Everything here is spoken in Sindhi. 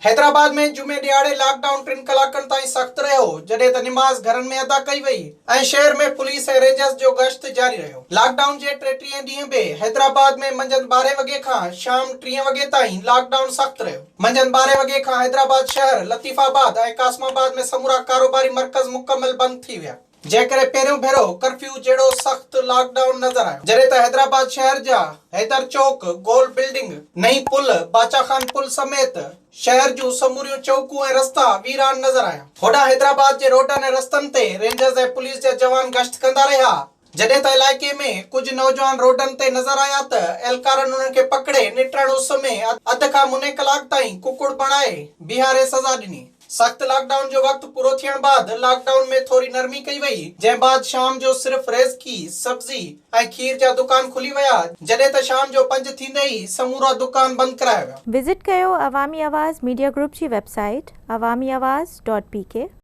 حيدرآباد ۾ جمعي ڏهاڙي لاڪ ڊائون ٽن ڪلاڪن تائين سخت رهيو، جڏهن ته نماز گهرن ۾ ادا ڪئي وئي ۽ شهر ۾ پوليس ۽ رينجرز جو گشت جاري رهيو. لاڪ ڊائون جي ٽيٽيهين ڏينهن به حيدرآباد ۾ منجهند ٻارهين وڳي کان شام ٽين وڳي تائين لاڪ ڊائون سخت رهيو. منجهند ٻارهين وڳي کان حيدرآباد شهر، لطيف آباد ۽ قاسم آباد ۾ سمورا ڪاروباري مرڪز مڪمل بند ٿي ويا. جنهن ڪري پهريون ڀيرو ڪرفيو جهڙو سخت لاڪ ڊائون نظر آيو. جڏهن ته حيدرآباد شهر جا حيدر چوڪ، گول بلڊنگ، نئين پل، باچا خان پل سميت شهر جون سموريون چوڪون ۽ رستا ويران نظر آيا. هوڏانهن حيدرآباد جي روڊن ۽ رستن تي رينجرز ۽ پوليس جا جوان گشت ڪندا رهيا. جڏهن ته علائقي ۾ ڪجهه نوجوان روڊن تي نظر آيا ته اهلڪارن انهن کي پڪڙي نٽهڻ اس ۾ اڌ کان مني ڪلاڪ تائين ڪڪڙ بڻائي بيهاري سزا ڏني. سخت لاڪ ڊائون جو وقت پورو ٿيڻ بعد لاڪ ڊائون ۾ ٿوري نرمي ڪئي وئي، جنهن بعد شام جو صرف ريزڪي، سبزي ۽ کير جا دڪان کلي ويا، جڏهن ته شام جو پنج ٿيندي ئي سمورا دڪان بند ڪرايا ويا. وزٽ ڪيو عوامي آواز ميڊيا گروپ جي website Awami Awaz dot P K.